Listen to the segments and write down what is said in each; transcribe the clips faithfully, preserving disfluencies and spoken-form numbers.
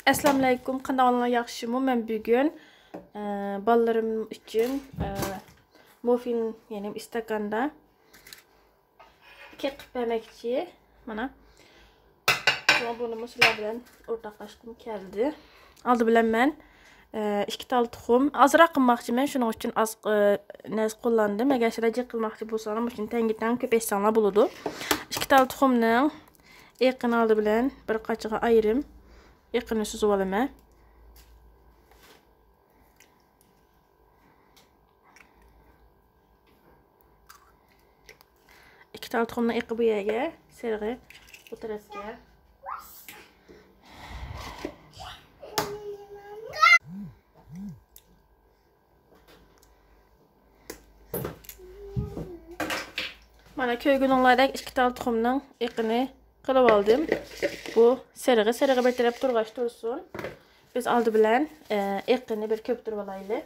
ئەسسالامۇئەلەيكۇم، قانداق ئەھۋالىڭلار، ياخشىمۇ؟ مەن بۈگۈن، ئە، بالىلىرىم ئۈچۈن، ئە، مۇفىن، يەنى ئىستاكاندا كېقىپ بەرمەكچى. مانا، شۇڭا بۇنىمۇ سىلەر بىلەن ئورتاقلاشقۇم كەلدى. ئالدى بىلەن مەن، ئە، ئىككى تال تۇخۇم، ئازراق قىلماقچىمەن، شۇنىڭ ئۈچۈن ئاز، ئە، نەرسە قوللاندىم. ئەگەر سىلەر جىق قىلماقچى بولساڭلار، مۇشۇنى تەڭگە تەڭ كۆپەيتسەڭلار بولىدۇ. ئىككى تال تۇخۇمنىڭ ئېقىنى ئالدى بىلەن بىر قاچىغا ئايرىم، ئېقىنى سۈزۈۋالىمەن. ئىككى تال تۇخۇمنىڭ ئېقى بۇ يەرگە، سېرىقى بۇ تەرەپكە. مانا، كۆرگىنىڭلاردەك ئىككى تال تۇخۇمنىڭ ئېقىنى قىلىۋالدىم. بۇ سېرىقى، سېرىقى بىر تەرەپ تۇرغاچ تۇرسۇن. بىز ئالدى بىلەن، ئە، ئېقىنى بىر كۆپتۈرۈۋالايلى.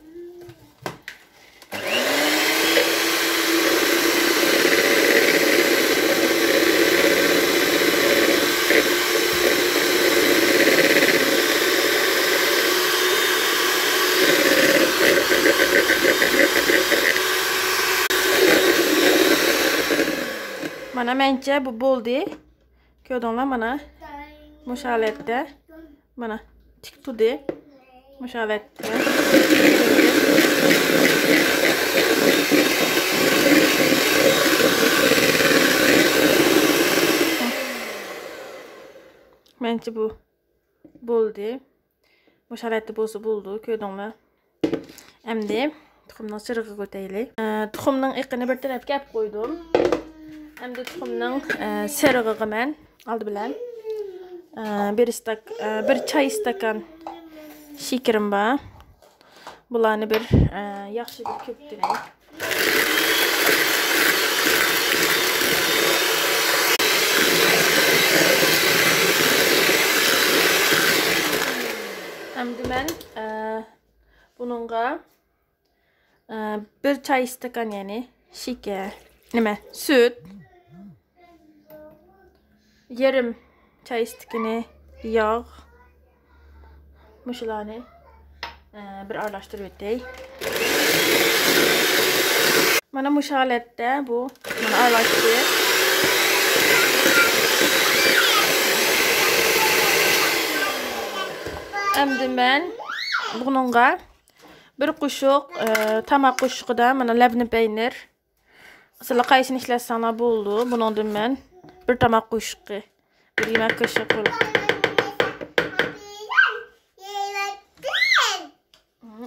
مانا، مەنچە بۇ بولدى. كۆردۈڭلار، مانا، مۇشۇ ھالەتتە. مانا، تىك تۇردى. مۇشۇ ھالەتتە. مەنچە بۇ بولدى. مۇشۇ ھالەتتە بولسا بولىدۇ، كۆردۈڭلار. ئەمدى تۇخۇمنىڭ سېرىقىغا ئۆتەيلى. ئە، تۇخۇمنىڭ ئېقىنى بىر تەرەپكە ئەپ قويدۇم. ئەمدى تۇخۇمنىڭ، ئە، سېرىقىغا مەن ئالدى بىلەن، ئە، بىر ئىستاك-، ئە، بىر چاي ئىستاكان شېكىرىم بار. بۇلارنى بىر، ئە، ياخشى بىر كۆپتۈرەي. ئەمدى مەن، ئە، بۇنىڭغا، ئە، بىر چاي ئىستاكان، يەنى شېكەر، نېمە، سۈت، يېرىم چاي ئىستىكىنى ياغ. مۇشۇلارنى، ئە، بىر ئارىلاشتۇرۇپ ئۆتەي. مانا مۇشۇ ھالەتتە بۇ، مانا، ئارىلاشتى. ئەمدى مەن بۇنىڭغا بىر قوشۇق، ئە، تاماق قوشۇقىدا، مانا، لەبنە پەينىر، سىلەر قايسىنى ئىشلەتسەڭلار بولىدۇ. بۇنىڭدىن مەن بىر تاماق قوشۇقى، بىر يېمەك قوشۇقى.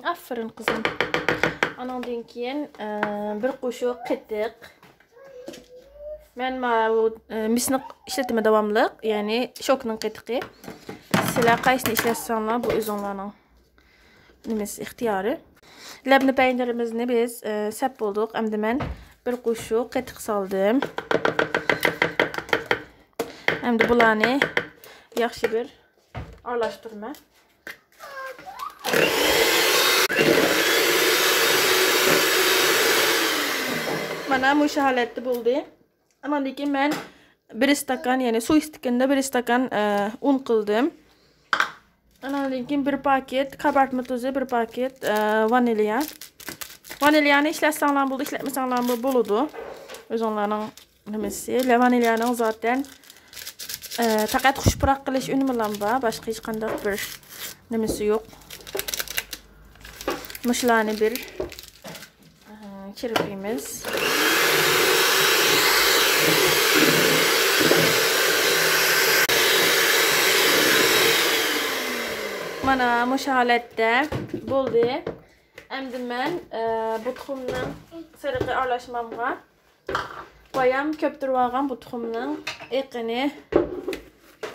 ئاپىرىن، قىزىم. ئانىڭدىن كېيىن، ئە، بىر قوشۇق قېتىق. مەن ماۋۇ، ئە، مىسنى ئىشلىتىمەن داۋاملىق، يەنى شوكنىڭ قېتىقى. سىلەر قايسىنى ئىشلەتسەڭلار، بۇ ئۆزۈڭلارنىڭ نېمىسى، ئىختىيارى. لەبنە پەينىرىمىزنى بىز، ئە، سەپ بولدۇق. ئەمدى مەن بىر قوشۇق قېتىق سالدىم. ئەمدى بۇلارنى ياخشى بىر ئارىلاشتۇرىمەن. مانا مۇشۇ ھالەتتە بولدى. ئاناندىن كېيىن مەن بىر ئىستاكان، يەنى سۇ ئىستىكىنىدا بىر ئىستاكان، ئە، ئۇن قىلدىم. ئاناندىن كېيىن بىر پاكېت قابارتما تۇزى، بىر پاكېت، ئە، ۋانىليا. ۋانىليانى ئىشلەتسەڭلار بولىدۇ، ئىشلەتمىسەڭلار بولىدۇ. ئۆزۈڭلارنىڭ نېمىسى. ۋانىليانىڭ زاتەن، ئە، پەقەت خۇش پۇراق قىلىش ئۈنۈمىلا بار، باشقا ھېچقانداق بىر نېمىسى يوق. مۇشۇلارنى بىر ئىچىرىپ قويىمىز. مانا مۇشۇ ھالەتتە بولدى. ئەمدى مەن، ئە، بۇ تۇخۇمنىڭ سېرىقى ئارىلاشمامغا بايام كۆپتۈرۈۋالغان بۇ تۇخۇمنىڭ ئېقىنى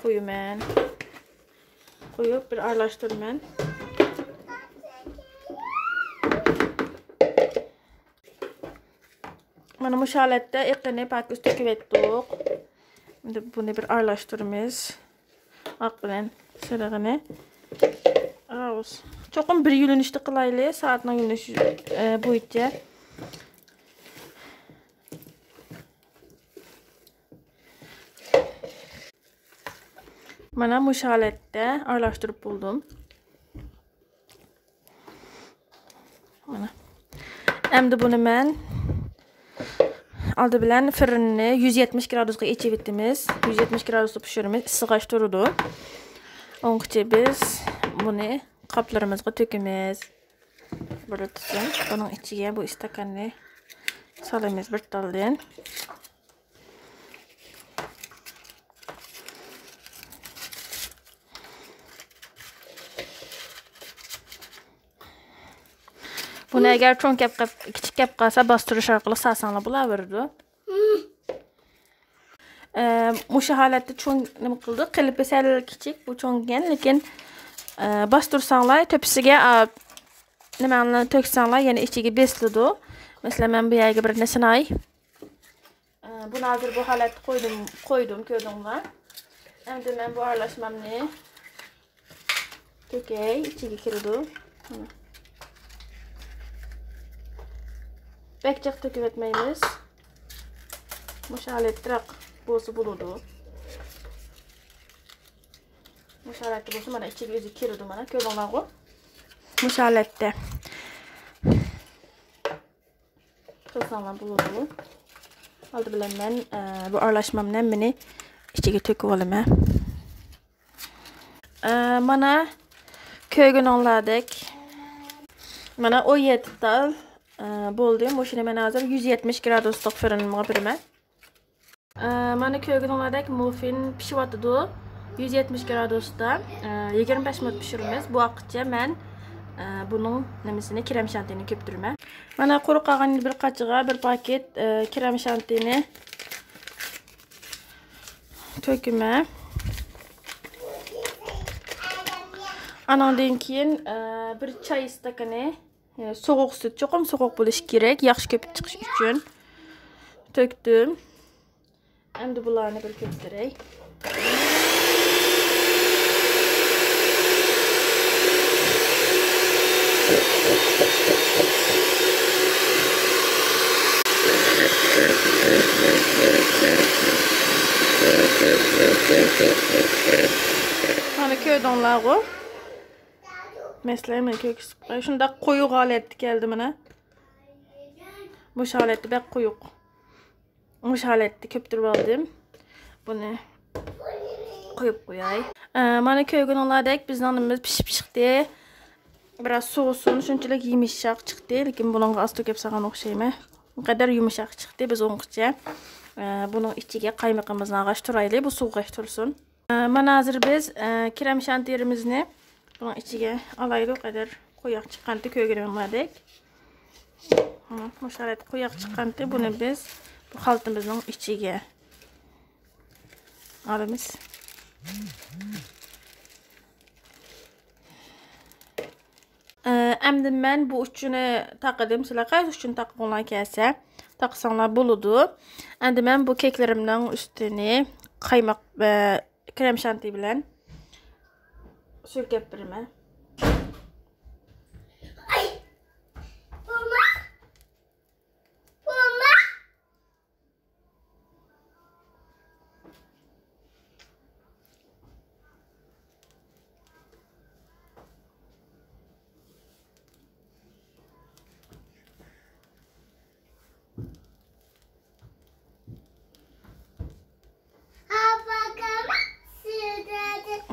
قۇيىمەن. قۇيۇپ، بىر ئارىلاشتۇرىمەن. مانا مۇشۇ ھالەتتە ئېقىنى پاكىز تۆكۈۋەتتۇق. ئەمدى بۇنى بىر ئارىلاشتۇرىمىز. ئاق بىلەن سېرىغىنى. ئاۋۇس. چوقۇم بىر يۆنىلىشتە قىلايلى، سائەتنىڭ يۆنىلىشى، ئە، بويىچە. مانا مۇشۇ ھالەتتە ئارىلاشتۇرۇپ بولدۇم. مانا. ئەمدى بۇنى مەن ئالدى بىلەن فىرىننى يۈز يەتمىش گرادۇسقا ئېچىۋېتىمىز. يۈز يەتمىش گرادۇستا پىشۇرىمىز، ئىسسىغاچ تۇرىدۇ. ئۇنىڭغىچە بىز بۇنى قاپلىرىمىزغا تۆكىمىز. بىر تۇتۇم. بۇنىڭ ئىچىگە بۇ ئىستاكاننى سالىمىز بىر تالدىن. بۇنى ئەگەر چوڭ كەپ قېلىپ، كىچىك كەپ قالسا، باستۇرۇش ئارقىلىق سالساڭلار بولاۋېرىدۇ. ئە، مۇشۇ ھالەتتە چوڭ نېمە قىلدۇق. قېلىپى سەل كىچىك، بۇ چوڭكەن، لېكىن، ئە، باستۇرساڭلار تۆپىسىگە، ئا، نېمەڭلارنى تۆكسەڭلار يەنە ئىچىگە بېسىلىدۇ. مەسىلەن، مەن بۇ يەرگە بىرنى سىناي. ئە، بۇنى ھازىر بۇ ھالەتتە قويدۇم، قويدۇم، كۆردۈڭلار. ئەمدى مەن بۇ ئارىلاشمامنى تۆكەي، ئىچىگە كىرىدۇ. مانا. بەك جىق تۆكۈۋەتمەيمىز. مۇشۇ ھالەتتىراق بولسا بولىدۇ. مۇشۇ ھالەتتە بولسا، مانا، ئىچىگە ئۆزى كىرىدۇ، مانا، كۆردۈڭلارغۇ؟ مۇشۇ ھالەتتە قىلساڭلار بولىدۇ. ئالدى بىلەن مەن، ئە، بۇ ئارىلاشمامنى ھەممىنى ئىچىگە تۆكۈۋالىمەن. ئە، مانا كۆرگىنىڭلاردەك، مانا ئون يەتتە تال، ئە، بولدى. مۇشۇنى مەن ھازىر يۈز يەتمىش گرادۇسلۇق فىرىنىمغا بېرىمەن. ئە، مانا كۆرگىنىڭلاردەك مۇفىن پىشىۋاتىدۇ. يۈز يەتمىش گرادۇستا، ئە، يىگىرمە بەش مىنۇت پىشۇرىمىز. بۇ ۋاقىتچە مەن، ئە، بۇنىڭ نېمىسىنى، كرېم شانتىنى كۆپتۈرىمەن. مانا قۇرۇپ قالغان بىر قاچىغا بىر پاكېت، ئە، كرېم شانتىنى تۆكىمەن. ئانىڭدىن كېيىن، ئە، بىر چاي ئىستاكىنى، ئە، سوغۇق سۈت، چوقۇم سوغۇق بولۇشى كېرەك، ياخشى كۆپۈپ چىقىش ئۈچۈن. تۆكتۈم. ئەمدى بۇلارنى بىر كۆپتۈرەي. مانا كۆردۈڭلارغۇ. مەسىلەن، مانا كۆرسىتىپ قوياي. شۇنداق قويۇق ھالەتتە كەلدى مانا. مۇشۇ ھالەتتە بەك قويۇق. مۇشۇ ھالەتتە كۆپتۈرۈپ ئالدىم. بۇنى قويۇپ قوياي. ئە، مانا كۆرگىنىڭلاردەك بىزنىڭ نېمىمىز پىشىپ چىقتى. بىراز سوۋۇسۇن، شۇنچىلىك يۇمشاق چىقتى. لېكىن بۇنىڭغا ئاز تۆكۈپ سالغان ئوخشايمەن. بۇ قەدەر يۇمشاق چىقتى. بىز ئۇنىڭغىچە، ئە، بۇنىڭ ئىچىگە قايمىقىمىزنى ئالغاچ تۇرايلى. بۇ سوۋۇغاچ تۇرسۇن. ئە، مانا ھازىر بىز، ئە، كرېم شانتىيىمىزنى بۇنىڭ ئىچىگە ئالايلى، قەدەر قويۇق چىققانتى كۆرگىنىڭلاردەك. مانا مۇشۇ ھالەتتە قويۇق چىققانتى، بۇنى بىز بۇ خالتىمىزنىڭ ئىچىگە ئالىمىز. ئە، ئەمدى مەن بۇ ئۇچىنى تاقىدىم. سىلەر قايسى ئۇچىنى تاقىغۇڭلار كەلسە، تاقىساڭلار بولىدۇ. ئەمدى مەن بۇ كېكلىرىمنىڭ ئۈستىنى قايماق ۋە كرېم شانتى بىلەن سۈركەپ بېرىمەن.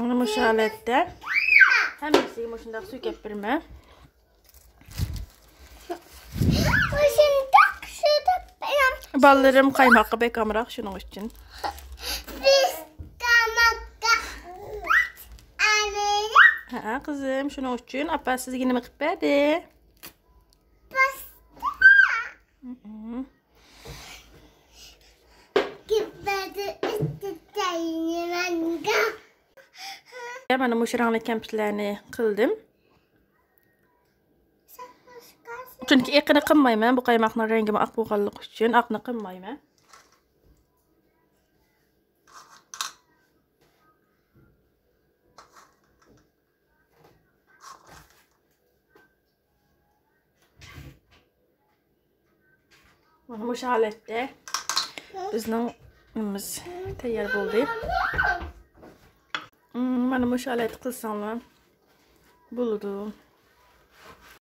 ئۇنى مۇشۇ ھالەتتە ھەممىسىگە مۇشۇنداق سۈركەپ بېرىمەن. بالىلىرىم قايماققا بەك ئامراق، شۇنىڭ ئۈچۈن. ھە، قىزىم، شۇنىڭ ئۈچۈن ئاپا سىزگە نېمە قىلىپ بەردى؟ پاستا. مانا مۇشۇ رەڭلىك كەمپۈتلەرنى قىلدىم. چۈنكى ئېقىنى قىلمايمەن، بۇ قايماقنىڭ رەڭگىمۇ ئاق بولغانلىقى ئۈچۈن ئاقنى قىلمايمەن. مانا مۇشۇ ھالەتتە بىزنىڭ نېمىمىز تەييار بولدى. مانا مۇشۇ ھالەتتە قىلساڭلار بولىدۇ.